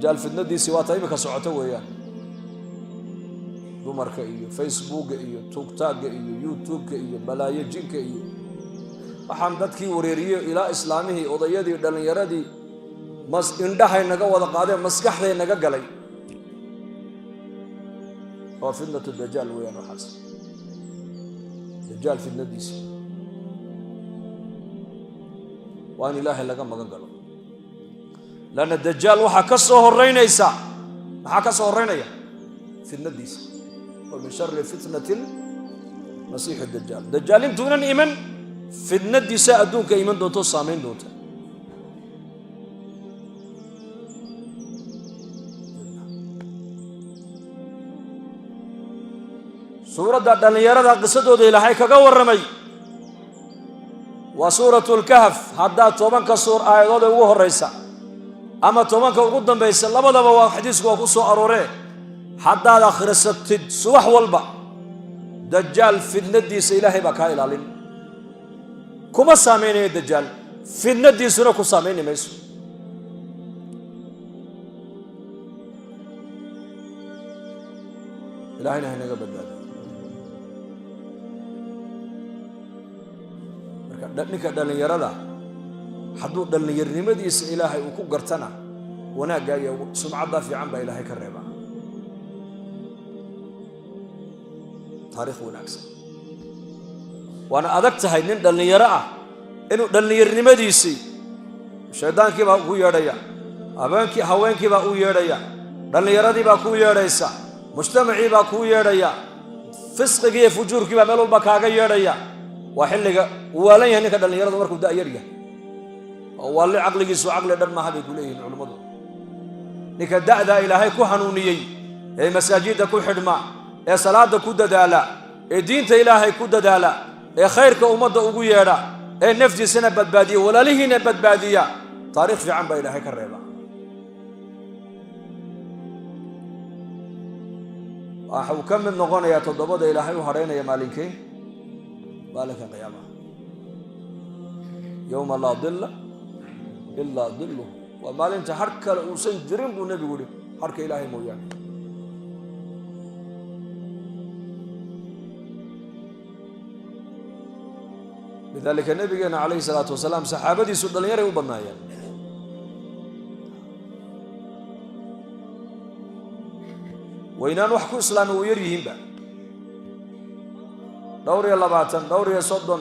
Dajaal fitnadiisii waa ta imika socoto weeyaan, dumarka iyo Facebooka iyo TikTok-ga iyo YouTube-ka iyo balaayo jinka iyo waxaan dadkii wareeriyey, ilaa islaamihii, odayadii, dhallinyaradii, mas indhahay naga wada qaadeen, maskaxday naga galay. Waa fitnatu dajaal weeyaan waxaas, dajaal fitnadiisa waa in Ilaahay laga magan galo, lanna dajaal waxaa ka soo horeynaysa, maxaa ka soo horreynaya? Fitnadiisa. Wa min shari fitnati masiixi dajaal. Dajaal intuunan iman, fitnadiisa adduunka iman doonto, saamayn doonta. Suuradda dhallinyarada qisadooda Ilaahay kaga warramay waa Suuratu Lkahf. Haddaad 10-ka suur aayadooda ugu horraysa ama 10-ka ugu dambaysa, labadaba waa xadiisku waa ku soo arooree, haddaad akhrisatid subax walba, dajaal fitnadiisa Ilaahay baa kaa ilaalin. Kuma saamaynaya dajaal, fitnadiisuna ku saamayni mayso. Ilahayna haynaga badbaadiyo. Marka ninka dhallinyarada hadduu dhallinyarnimadiisa Ilaahay uu ku gartana, wanaagga iyo sumcaddaa fiican baa Ilaahay ka reebaa, taariikh wanaagsan. Waana adag tahay nin dhallinyaro ah inuu dhallinyarnimadiisii, shaydaankii baa ugu yeedhaya, habeenkii haweenkii baa u yeedhaya, dhallinyaradii baa kuu yeedhaysa, mujtamacii baa kuu yeedhaya, fisqigii iyo fujuurkii baa meel walba kaaga yeedhaya. Waa xilliga uu waalan yahay ninka dhallinyaradu markuu da'yar yahay, oo waalli caqligiisu caqli dhan maaha bay ku leeyihiin culimmadu. Ninka da'daa Ilaahay ku hanuuniyey ee masaajidda ku xidhma, ee salaada ku dadaala, ee diinta Ilaahay ku dadaala, ee khayrka ummadda ugu yeedha, ee naftiisana badbaadiya, walaalihiina badbaadiya, taariikh fiican baa Ilaahay ka reeba. Waxa uu ka mid noqonayaa toddobada Ilaahay u hadhaynaya maalinkee? Maalinka qiyaamaha, yowma laa dilla ilaa dilluh. Waa maalinta har kale uusan jirin buu Nebigu yihi, harka Ilaahay mooyaane. Lidaalika nabigeena calayhi salaatu wasalaam saxaabadiisu dhallinyaray u badnaayeen. Waynaan wax ku islaamay uu yar yihiinba, dhowr iyo 20, dhowr iyo 30,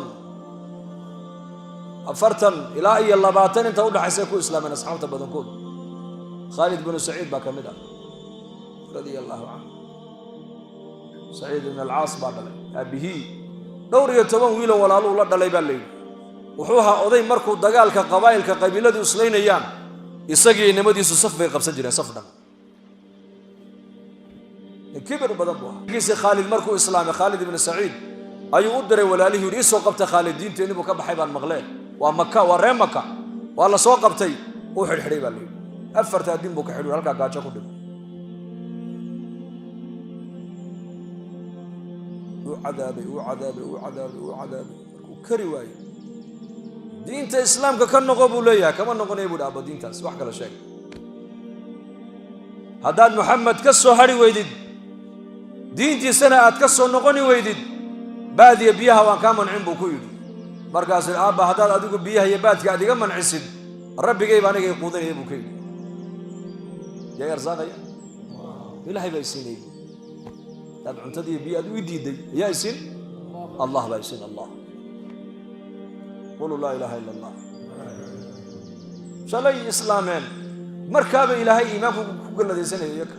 40 ilaa iyo 20 inta udhaxaysay ku islaameen asxaabta badankoodu. Khaalid binu Saciid baa ka mid ah, radia allahu canhu. Saciid ibn Alcaas baa dhalay aabihii. Dhowr iyo toban wiiloo walaaluu la dhalay baa layidhi. Wuxuu ahaa oday markuu dagaalka qabaa'ilka qabiiladu islaynayaan, isagii inamadiisu saf bay qabsan jireen, saf dhan. Kibir badan buu ahaa. Kiisi Khaalid markuu islaamay, Khaalid ibnu Saciid ayuu u diray walaalihii, yidhi: "Iisoo qabta Khaalid, diinteenni buu ka baxay baan maqlee." Waa Maka, waa reer Maka. Waa la soo qabtay, uu xidhxidhay baa layidhi. Afartaa din buu ka xidhi, halkaa gaajo ku dhimo. Uu cadaabay, uu cadaabay, uu cadaabay, uu cadaabay. Markuu kari waayey, "Diinta Islaamka ka noqo," buu leeyahay. "Kama noqonaya," buu hi, "abba, diintaas wax kala sheeg. Haddaad Muxamed ka soo hadhi weydid, diintiisana aad ka soo noqoni weydid, baadiya biyaha waan kaa mancin," buu ku yidhi. Markaasuu: "Aabba, haddaad adigu biyaha iyo baadka aad iga mancisid, rabbigayba aniga i quudinaya," buu ka yidhi. "Yaa arsaaqaya?" "Ilaahay baa isiinaya. Hadaad cuntadii biyo aad u diiday, ayaa isiin? Allah baa isiin. Allah. Quluu laa ilaaha ila Allah." Shalay islaameen, markaaba Ilaahay iimaanku ku galladaysanaya iyaka.